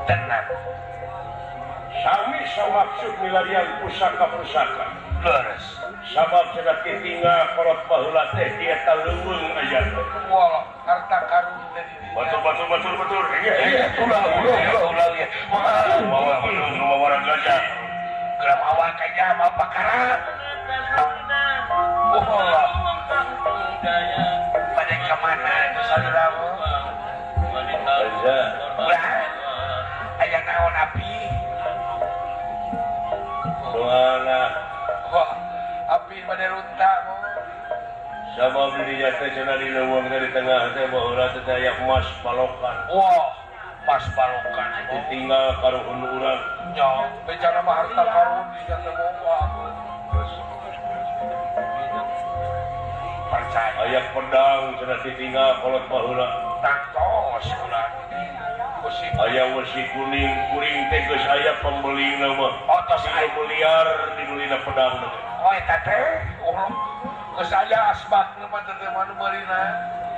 Tenang. Sami samaksud milarian pusaka-pusaka. Leres. Sabab cenah kitinga kolot baheula teh di eta leuweung aya. Wah, harta karun dari Betul betul betul betul. Iya iya. Ulah ulah ulah ulah ya. Wah, Mawa betul mawa gajah. geura mawa gajah mawa pakara. Oh. Bade ka mana itu salira mah? Gajah. Ulah. Aya naon api? Doana. Wah, api bade runta mah. Sabab dirinya teh cenah di leuweung teh di tengah teh baheula teh aya emas balokan. Wah, emas balokan. Ditinggal karuhun urang. Nya, bencana mah harta karun di teh wah. Percaya. Aya pedang cenah ditinggal kolot baheula. Tangtos ulah. Besi. Aya wesi kuning, kuring teh geus aya pembelina mah. Oh, tos aya. Miliar dibelina pedang teh. Oh, eta teh. Oh, geus aya asbak nu mah teh mah nu meurina.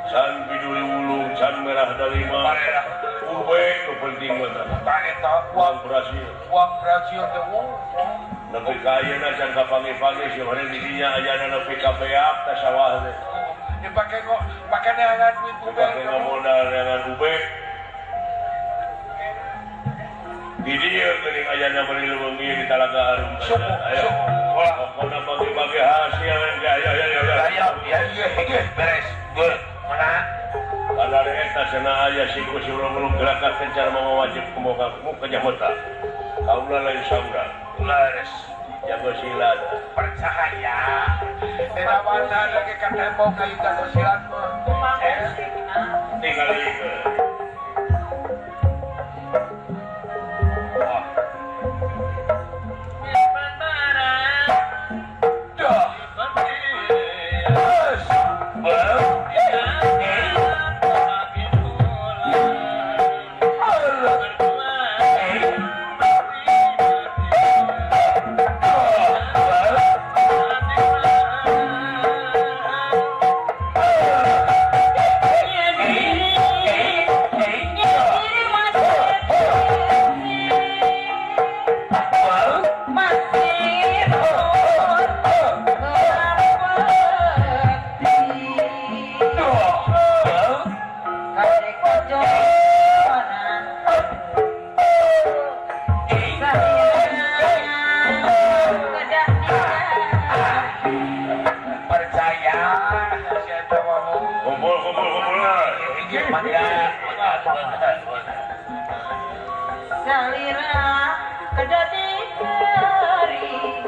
Can biduri wulung, can merah dalima. Barerah. Ube nu penting mah tah. Tah eta Uang Brasil. Uang Brasil teh. Nepi ka ayeuna can kapanggih-panggih si hore di dinya ayana nepi ka beak tah sawah teh. Dipake kok, pake neangan duit ube. Dipake ngamodal neangan ube. Di dieu geuning ayana meuli leuweung ieu di Talaga Arum. Suku, Ayo. suku. Ulah. Pokona bagi-bagi hasil ya ya ya ya. Ayo, ya iya, iya, beres. Geur, mana? Kadar eta cenah aya siku siurang gerakan kencar mau wajib kumoga mu kejamota. Kaula lain saurang. Leres. Jago silat. Percaya. Terawana lagi ka tembok ka jago silat mah. Tinggal ieu. Wah. Dah. Geus. Beuh. Percaya. Kumpul kumpul kumpul lah. Salira kedadi kering.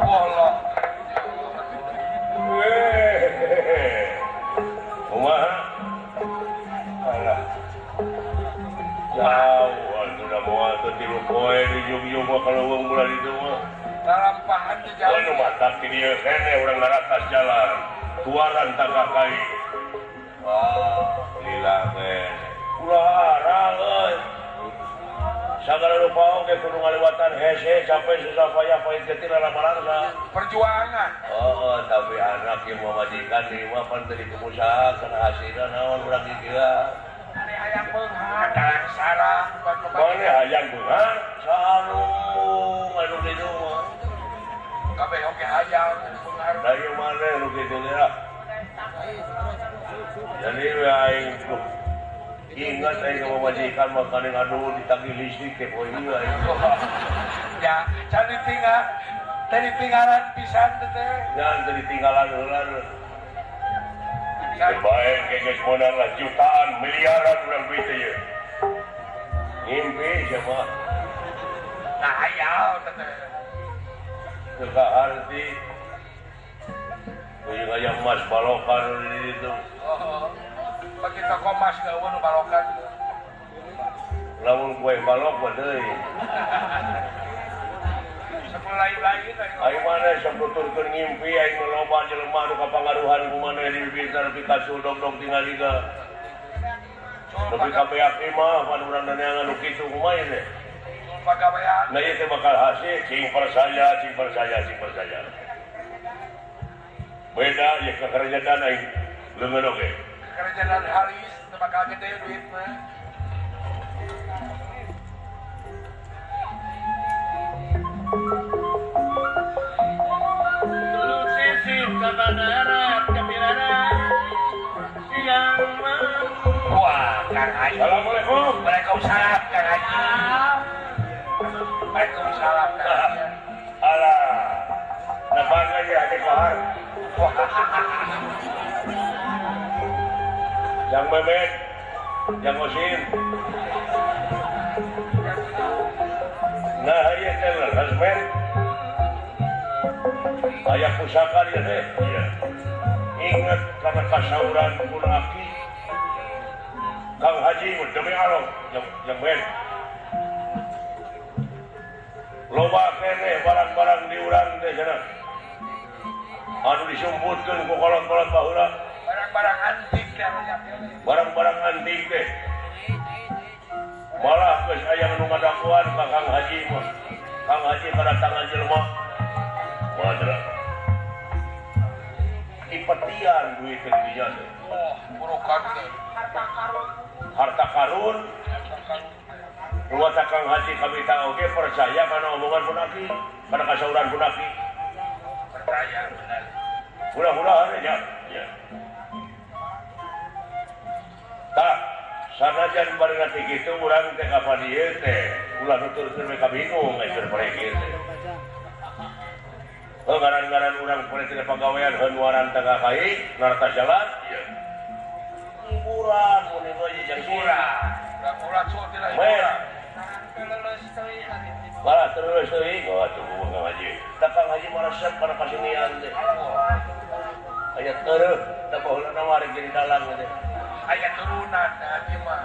Allah. Kumaha? Alah. Jauh atuh da moal teu tilu poe dijug-jug mah kalau leuweung bulan itu mah. Lalampahan di jalan. Anu matak di dieu keneh urang naratas jalan. Tuaran tangkakai. Oh, lila keneh. Ulah arang euy. Sagala rupa oge kudu ngaliwatan hese sampai susah payah pahit getir lalamarangsa. Perjuangan. Oh, tapi anak yang mau majikan di mah pan teu dikusaha kana hasilna naon urang kieu. Ane hayang beunghar. Katalang sarah. Mane hayang beunghar saanu anu kitu mah. Kabeh oge hayang beunghar. Da ieu mane nu kitu teh lah. Jadi we aing ingat aing ka pamajikan mah kaning aduh ditagih listrik teh poe ieu aing. Ya, can ditinggal. Teh ditinggalan pisan teh. Nya teu ditinggalan heula. Bae geus meunang lah jutaan, miliaran urang duit teh ieu. Ngimpi sia mah. Nah, hayal teh. Teu kaharti. Kuring aya emas balokan di ditu. Oh. Bagi toko emas gak nu balokan. Lamun kue balok mah deui. Sepuluh lain-lain. Aing mana sok nuturkeun ngimpi aing mah loba jelema nu kapangaruhan ku maneh di bibir nepi ka sudog-dog tingali ga. Nepi ka beak imah pan urang daneangan nu kitu kumaha ieu teh. Pagawean. Nah ieu teh bakal hasil cing percaya, cing percaya, cing percaya. Beda ya kekerjaan aing. Leungeun oge. Kerajaan Haris teu bakal gede duit mah. Wah, Kang Haji. Assalamualaikum. Waalaikumsalam Kang Haji. Waalaikumsalam Kang Haji. Alah. Napakan ya Haji Kohar. Yang Mehmet, yang Osin. Nah, ieu teh leres men. Aya pusaka ieu teh. Iya. Ingat kana kasauran pun aki. Kang Haji demi Allah yang ben. Loba keneh barang-barang di urang teh cenah. Anu disumputkeun ku kolot-kolot baheula. Barang-barang antik teh. Barang-barang antik teh. Malah geus aya nu ngadakuan ka Kang Haji mah. Kang Haji kadatangan jelema. Wah, cenah. Ipetian duit teh di dinya teh. Oh, burukan teh. Harta karun. Harta karun. Ruwasa Kang Haji kami tahu oge percaya kana omongan pun aki, kana kasauran pun aki. Percaya benar. Mudah-mudahan ya. Ya. Tah, sanajan bari ngati kitu urang teh ka dieu teh, ulah nuturkeun we ka bingung aya keur ieu teh. Heuh ngaran-ngaran urang poe teh pagawean heunuaran teh ka kai, narta jalan. Ya. Hiburan mun ieu jeung hiburan. Ulah cuy tidak hiburan. Malah terus teuing, wah tuh Kang Haji. Tah Kang Haji mah resep kana kasenian teh. Aya tereuh, da baheula mah rek jadi dalang teh. Aya turunan Haji mah.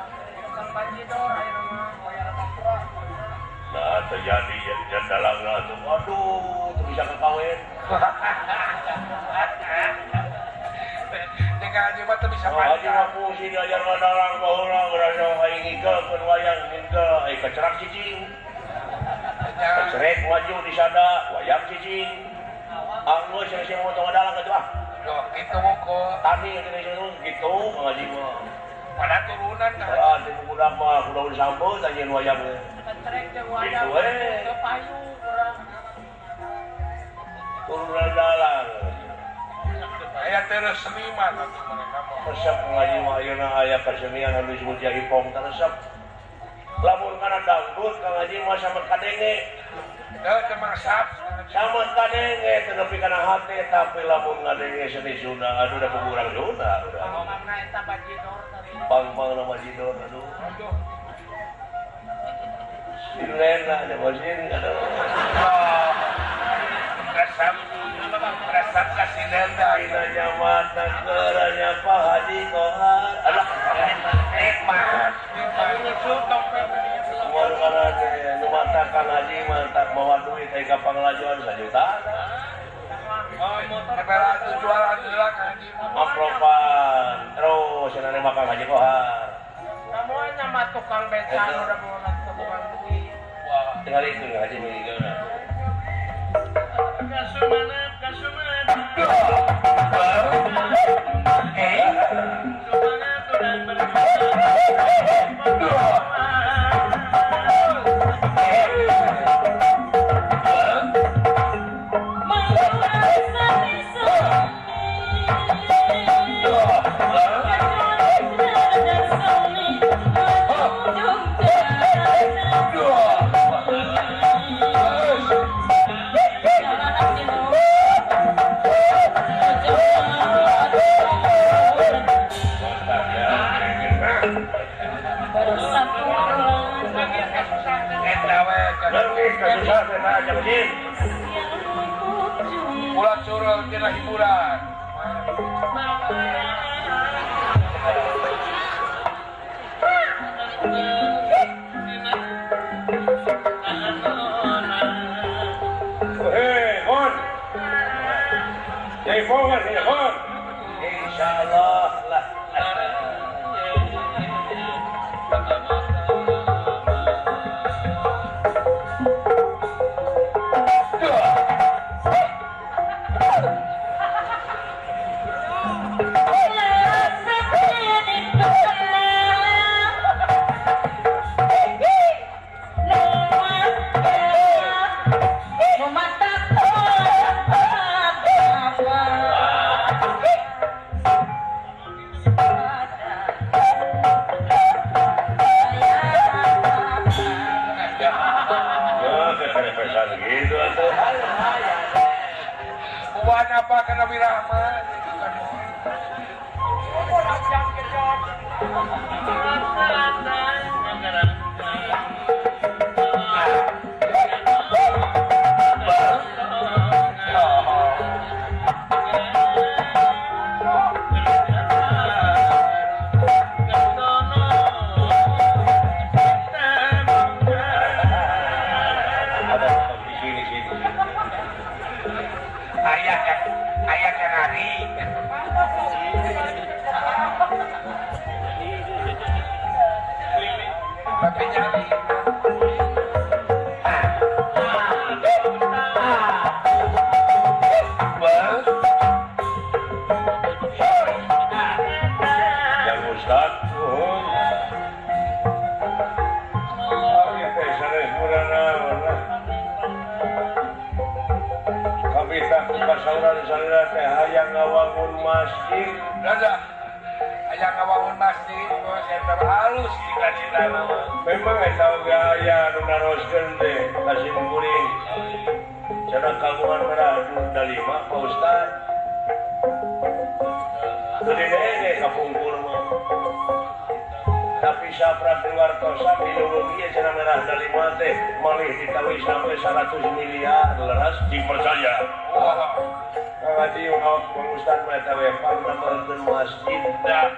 Nah, terjadi jadi dalang lah tuh. Aduh, tuh bisa kekawen. Dengan Haji mah teu bisa panjang. Haji mah pusing diajar ngadalang baheula ngerasa aing ngikeun wayang ngikeun ai kecerak cicing. Kecerek maju di sana wayang cicing. Anggeus sing mau ngadalang atuh ah. Loh, kitu moko. Tani kitu gitu Kang Haji mah. Pada turunan kan. Ah, di budak mah kudu disambut anjeun wayang. Kecerek jeung wayang. Teu payu urang. Turunan dalang. Aya terus seniman atuh mereka mah. Resep ngaji mah ayeuna aya kesenian anu disebut jaipong teh resep. Lamun kana dangdut Kang Haji mah samet kadenge. Teu teu mangsap. Samet kadenge teu nepi kana hate tapi lamun ngadenge seni Sunda aduh da urang Sunda udah. Pangmangna eta bajidor tadi. Pangmangna bajidor aduh. Aduh. Silena ada bojin aduh. Resep resep kasinenda dina nyaman negeranya Pak Haji Kohar. Alah nikmat. Umur kana teh nu mata Kang Haji mah tak bawa duit ai ka panglajuan sajuta. Oh, motor jualan heula Kang Haji mah. Ampropan terus cenah mah Kang Haji Kohar. Samuanya mah tukang beca udah bawa tukang duit. Wah, tinggal itu Kang Haji mah. Kasumanap, kasumanap. Sumanap dan Ulah curug tina hiburan. Hei, Bon. Jai Fongan, ya, Bon. Insyaallah lah. Yeah. Nabi Rahmat. Memang eta oge aya nu naroskeun teh ka simkuring. Cenah kagungan merah 25 Pak Ustad. Teu dede kapungkur mah. Tapi saprak wartosan di leuweung ieu cenah merah 5 teh malih ditawis sampai 100 miliar leres dipercaya. Wah. Kang Haji Pak Ustad mah eta we pangdamelkeun masjid da.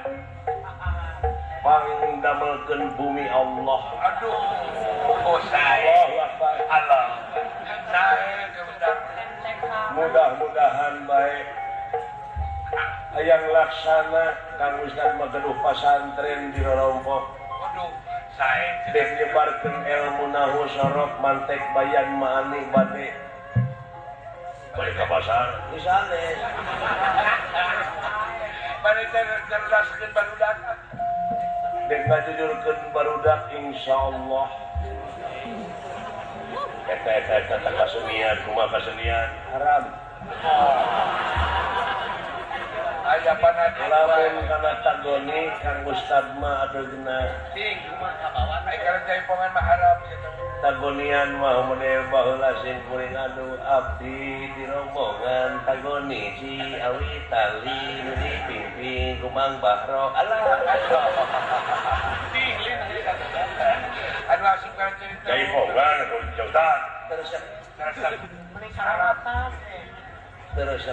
Pangdamelkeun bumi Allah. Aduh, oh saya Allah. Saya Ustaz. Mudah-mudahan baik hayang laksana Kang Ustaz mah gaduh pasantren di rorompok. Aduh, saya dek nyebarkeun ilmu nahu sorok mantek bayan maani bade. Balik ka pasar. Di sanes. Bade cerdaskeun barudak. Dek ngajujurkeun barudak insyaallah. Eta eta eta kasenian, kumaha kasenian haram. Aya panadi lamun kana tagoni Kang Ustad mah adeugna. Ting kumaha kabawa ai kana jaipongan mah haram gitu. Tagonian mah model baheula sing kuring aduh abdi di rombongan tagoni si awi tali nu dipimpin ku Mang Bahro. Alah. Ting lin anu asup kana cerita. Jaipongan Ustad. Terus mending salamatan. Terus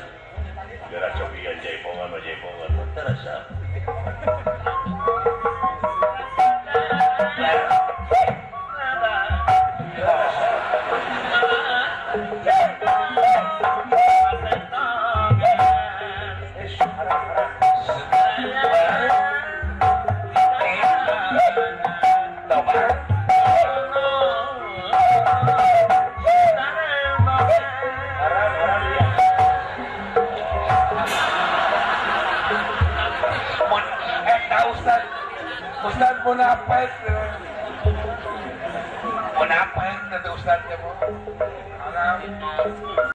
gara cobian jaipongan mah jaipongan. Terus Ustaz munafik. Munafik teh Ustaz teh. Haram.